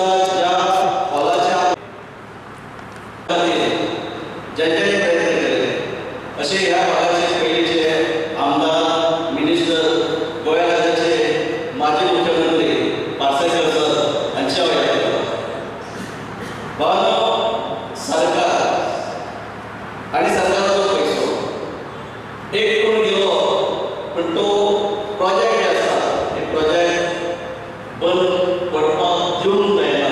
ज्या हॉलाच्या ज्यांच्यानी प्रयत्न केले असे ह्या भागाचे पहिलेचे आमदार, मिनिस्टर, गोव्या राज्याचे माजी मुख्यमंत्री पार्सेकर सर यांच्या वयात. भावांनो, सरकार आणि सरकाराचो पैसो एक कोण गेलो पण तो प्रोजेक्ट जे आसा हे प्रोजेक्ट बंद पडपाक दिवंक जायना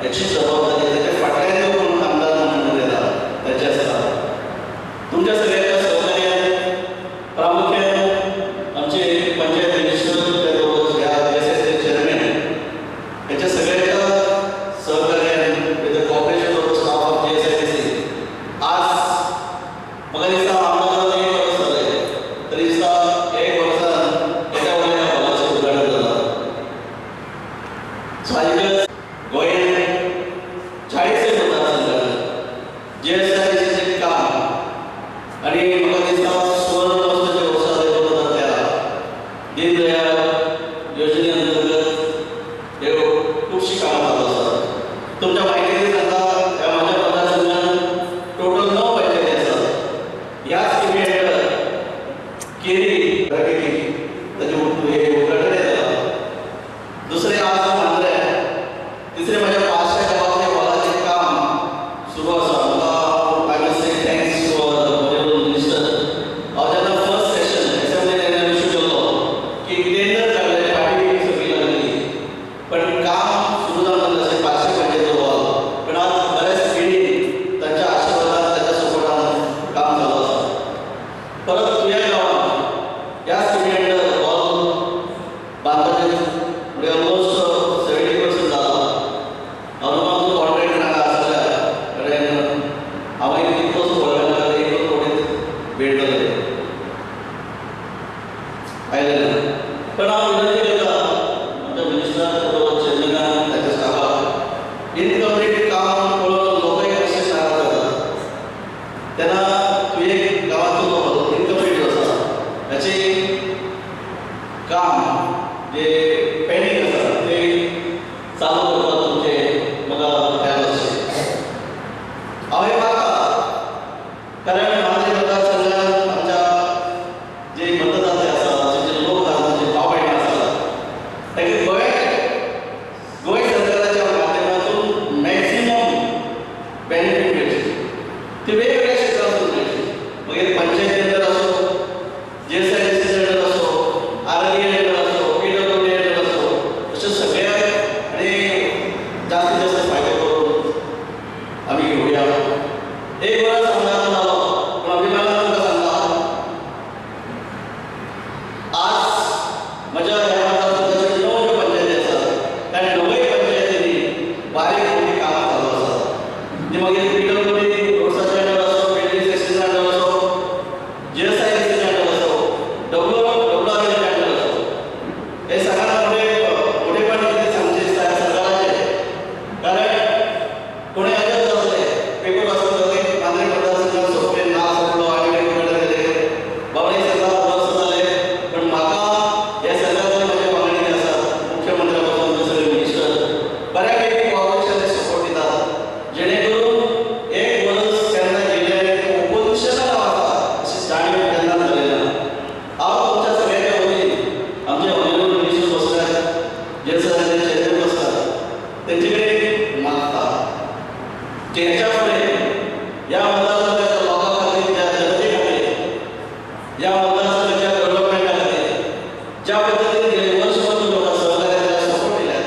याची जबाबदारी त्याच्या फाटल्यान जो कोण आमदार म्हणून येता त्याचे आसता. तुमच्या सगळ्यांच्या सहकार्यान प्रामुख्यान आमचे पंचायत मिनिस्टर, त्याबरोबर ह्या एस चेअरमॅन याच्या सगळ्यांच्या सहकार्यान with the cooperation of the staff of GSIDC आज म्हाका दिसता आमदारान एक वर्स जालें तरी दिसता एक वर्सान एका व्हडल्या हॉलाचें उद्घाटन जालां. साहजिकच गोंयांत 40 मतदारसंघात जीएसआयडीसीचें काम आनी म्हाका दिसता सुवर्ण वर्साच्या वर्सा 2013 दीनदयाळ योजने अंतर्गत हे खुबशीं कामां चालू आसात. तुमच्या म्हायती सांगता, ह्या म्हज्या मतदारसंघात टोटल 9 पंचायती आसात. ह्या स्किमी अंडर केरी बऱ्यापैकी ताचें हे उद्घाटनय जालां. दुसरें आज मांद्रे, तिसरें म्हज्या पाचशे गांवांतल्या हॉलाचें काम सुरू आसा. म्हाका I must say thanks to our honourable minister. हांव जेन्ना फर्स्ट सेशन एसेंब्ली तेन्ना इशू केल्लो की टेंडर काडलें, पार्टी सगळी लागली पण काम सुरू जावंक नासलें पाचशे पंचायतीचो हॉल. पण आज बऱ्या स्पिडीन तांच्या आशिर्वादान, ताच्या सपोर्टान काम चालू आसा. परत तुया गांवांत ह्या स्किमी अंडर हॉल बांदपाचें म्हणजे ऑलमोस्ट 70% जाला. अनुमानचो कॉन्ट्रॅक्ट नाका आसल्या कडेन हांवें तितलोच पळयला, एकच कोटीत भेट जाले आयलें ना. पण हांव विनंती करता आमच्या मिनिस्टराक, चेअरमॅनाक, ताच्या स्टाफाक, इनकम्प्लीट काम पळोवन लोकय कशे नाराज जातात तेन्ना तुवें गांवांतलो जो हॉल इनकम्प्लीट आसा ताचें काम जे पेंडींग आसा ते चालू करपाक तुमचें म्हाका हेल्प आसचें. हांव हें मागता कारण मांद्रे मतदारसंघात आमच्या जे मतदाते आसा, जे लोक आसा, जे भाव भयणां आसा तांकां गोंय सरकाराच्या माध्यमातून मॅक्सिमम बेनिफीट मेळचे, ती वेगवेगळ्या क्षेत्रांतून मेळचे. मागीर पंचायती अंडर आसूं, जीएसआयडीसी अंडर आसूं, आरडीए अंडर आसूं, पीडब्ल्यूडी अंडर आसूं, अशें सगळ्यांक आनी जास्तीत जास्त फायदो करून आमी घेवया. एक वर्स आमदार जालो पूण अभिमानान तुमकां सांगता आज म्हज्या ह्या मतदारसंघाच्यो 9 ज्यो पंचायती आसात त्या 9 पंचायतींनी बारीक मोठी कामां चालू आसात. ती मागीर पीडब्ल्यूडी रोड्साच्या अंडर आसूं, बिल्डींग सेक्शना अंडर आसूं, जीएसआयडीसीच्या अंडर आसूं, डब्ल्यूआरएच्या अंडर आसूं. हे सगळ्यात मोठेपण कितें सांगचें दिसता ह्या सरकाराचें, कारण कोणी अजब जातलें पेपर वाचून जातलें मांद्रे मतदारसंघात सोंपें ना सोडलो आनी उद्घाटन केलें. बाबा सरकार वर्स जालें पण म्हाका ह्या सरकाराचे म्हजे वांगडी जे आसात मुख्यमंत्र्या पासून ते सगळे मिनिस्टर बऱ्यापैकी कॉपरेशन सपोर्ट दितात जेणे करून एक वर्स केन्ना गेलें आनी ते ओपोजिशनाक हांव आसा अशी जाणीव केन्नाच जाली ना. हांव तुमच्या सगळ्यांच्या वतीन आमचे ऑनरेबल मिनिस्टर बसल्यात, जे सरांचे चेअरमॅन बसतात, तेंचे कडेन मागता की ह्याच्या फुडें ह्या मतदारसंघाच्या लोकां खातीर, ज्या जनते खातीर, ह्या मतदारसंघाच्या डेव्हलपमेंटा खातीर ज्या पद्दतीन गेले वर्सभर तुमी म्हाका सहकार्याचा सपोर्ट दिल्यात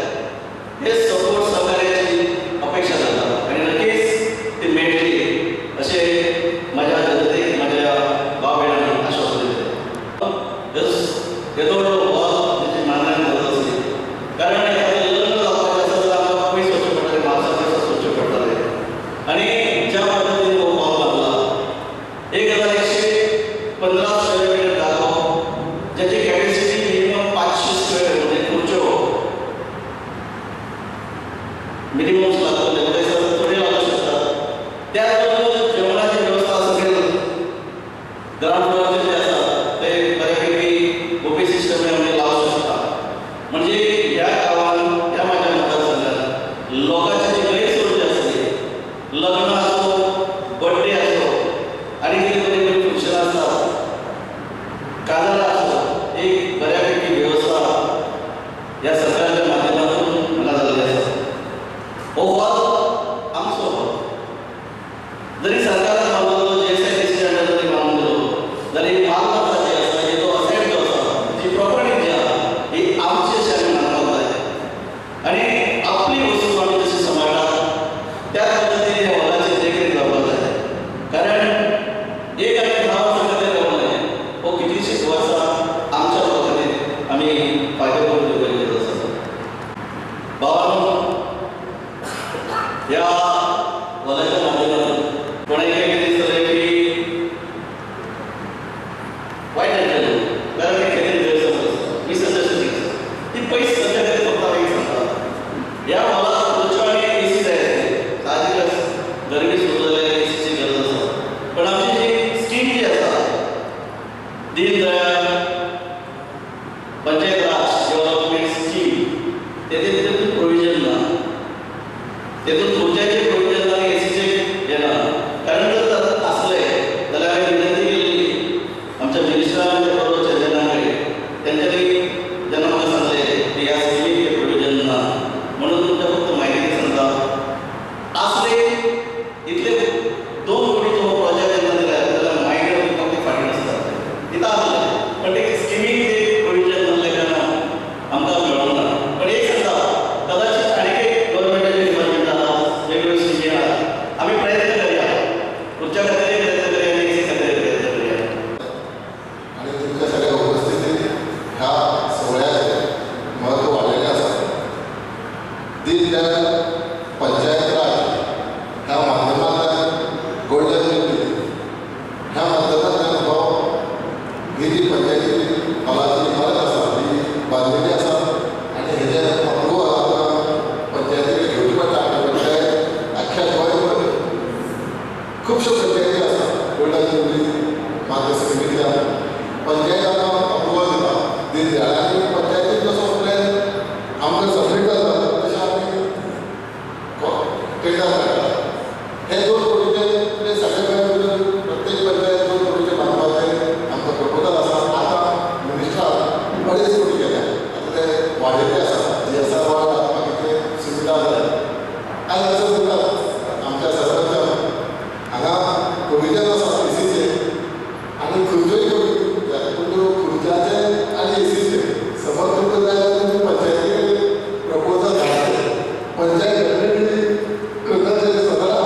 हे सपोर्ट सहकार्याची अपेक्षा जाता आनी नक्कीच ती मेळटली अशें म्हज्या जनतेक, म्हज्या भाव भयणांक आश्वासन दितलें. येदो व्हडलो हॉल तेची मांद्र्यान जाता आसली कारण एखादें लग्न जावपाचें आसा जाल्यार आमकां पयस वचचें पडटालें, म्हापसा पयस वचचें पडटालें. आनी ज्या पद्दतीन हो हॉल बांदला 1115 स्क्वेअर मिटर जागो ज्याची कॅपॅसिटी मिनिमम 500 स्क्वेअर म्हणजे खुर्च्यो मिनिमम लागतले, थोडे लागू शकतात. त्याचबरोबर जेवणाची वेवस्था सगळे ग्राउंड फ्लोअरचे जे आसा ते बऱ्यापैकी बुफे सिस्टम आमी लावू शकता. म्हणजे ह्या गांवांत, ह्या माझ्या मतदारसंघात लोकांक हो हॉल आमचो हॉल जरी सरकारान बांदलो जीएसआयडीसी अंडर जरी बांदून दिलो जाल्यार ही मालमत्ता जी आसा ही जो असेट जो आसा जी प्रॉपर्टी जी आसा ही आमची अशी आमी मानपाक जाय आनी आपली वस्तू आमी जशी सांबाळटात त्याच पद्दतीन ह्या हॉलाची देखरेख जावपाक जाय. कारण एक आनी 10 वर्सां खातीर रावलें हो कितलीशींच वर्सां आमच्या लोकांनी आमी फायदो करून दिवपाक गरज आसा. भावांनो, ह्या हॉलाच्या माध्यमातून कोणाक कितें दिसतलें की वायट जातलें कारण ते खेतीन गैरसमज आसता, मिसअंडरस्टँडींग आसता, ती पयस करच्या खातीर फक्त हांव एक सांगता, ह्या हॉलाक खुर्च्यो आनी एसी जाय आसली. साहजिकच गरमी सुरू जाल्यार एसीची गरज आसा, पण आमची जी स्कीम जी आसा दीनदयाळ पंचायत राज डेव्हलपमेंट स्कीम तेतून तेतून प्रोविजन ना, तेतून खुर्च्यांचें प्रोविजन ना आनी एसीचें हें ना. कारण जर आसलें जाल्यार हांवें विनंती केल्ली आमच्या मिनिस्टरान बरोबर चेअरमॅना कडेन, तेंच्यांनी जेन्ना म्हाका सांगलें की ह्या स्किमीक तें प्रोविजन ना म्हणून तुमकां फक्त म्हायती सांगता. आसले इतले 2 कोटीचो हो प्रोजेक्ट जेन्ना दिला जाल्यार मायनर वचपाक ते फाटीं नासता, तिथं आसलें पण ते स्किमीक ते प्रोविजन नासल्या कारणान आमकां मेळोंक ना. पण एक सांगता, कदाचित आनी एक गव्हर्मेंटाचे डिपार्टमेंट आहा, वेगवेगळ्यो स्किमी आहा, आमी प्रयत्न करया, खुर्च्या खातीर प्रयत्न करया आनी एसी खातीर प्रयत्न करया. आणि तुमच्या सगळ्या उपस्थितीत ह्या सोहळ्याचें म्हत्व वाडलेलें आसा. दीनदयाळ पंचायत राज ह्या माध्यमांतल्यान गोल्डन जुबली ह्या माध्यमांतल्यान हो ही जी पंचायती हॉलाची इमारत आसा ही बांदिल्ली आसा आनी हेजें अप्रुवल आमकां पंचायतीक घेवची पडटा. आनी पंचायत आख्ख्या गोंयभर खुबश्यो पंचायती आसा गोल्डन जुबली मार्ग स्किमींतल्यान पंचायत आमकां अप्रुवल दिता दीनदयाळ आनी पंचायतीन जसो प्लॅन आमकां सबमीट जाता तशें आमी टेंडर काडटा. हे 2 कोटीचे म्हणजे सगळे गोंय प्रत्येक पंचायत 2 कोटीचे बांदपाचें आमकां प्रपोजल आसा. आतां मिनिस्टरान 2.5 कोटी केल्या, आतां ते वाडयल्ले आसा, जीएसआर वाडला, बाकीचे सुविधा जाल्या. आनी तसोच दितात आमच्या सरपंचान हांगा प्रोविजन आसा एसीचें आनी खुर्च्योय कमी जाय, पूण त्यो खुर्च्यांचे आनी एसीचे समज तुमकां जाय जाल्यार तुमी पंचायती प्रपोजल धाडचें. पंचायत डेफिनेटली करताचे सदां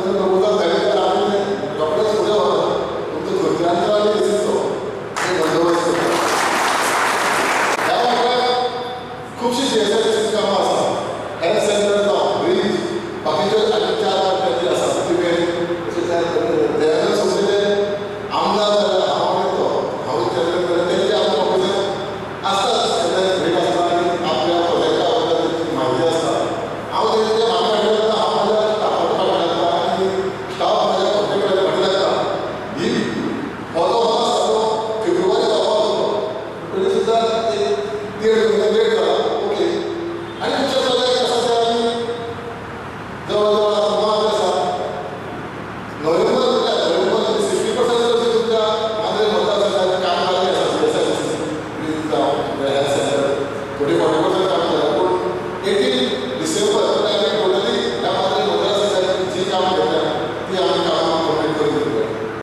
प्रपोजल धाडले जाल्यार आमी तें रोखडेच फुडें व्हरता. तुमचो खुर्च्यांचो आनी एसीचो बंदोबस्त करता. ह्या वांगडा खुबशीं जीएसआयडीसी कामां आसा, हेल्थ सेंटर जावं, ब्रीज, बाकीच्यो आनी 4 पंचायती आसा तुवें तशें दयानंद सोंसलेले आमदार जाल्यार हांव आनी तो हांव चेअरमॅन जाल्यार तेंचे आमकां प्रपोजल आसताच, केन्ना भेट आसता आनी आपल्या प्रोजेक्टा बद्दल तेंची म्हायती आसता. हांव तेंचे मागण्या हाडटा, हांव म्हज्या स्टाफाक फाटल्यान लागता आनी स्टाफ म्हज्या कॉन्ट्रेक्टराच्या फाटल्यान लागता. ही हो जो हॉल आसा तो फेब्रुवारी जावपाक आसलो, तरी सुद्दां एक 1.5 म्हयने लेट जाला. ओके, आनी खुबशे प्रोजेक्ट आसा ते आमी जवळ जवळ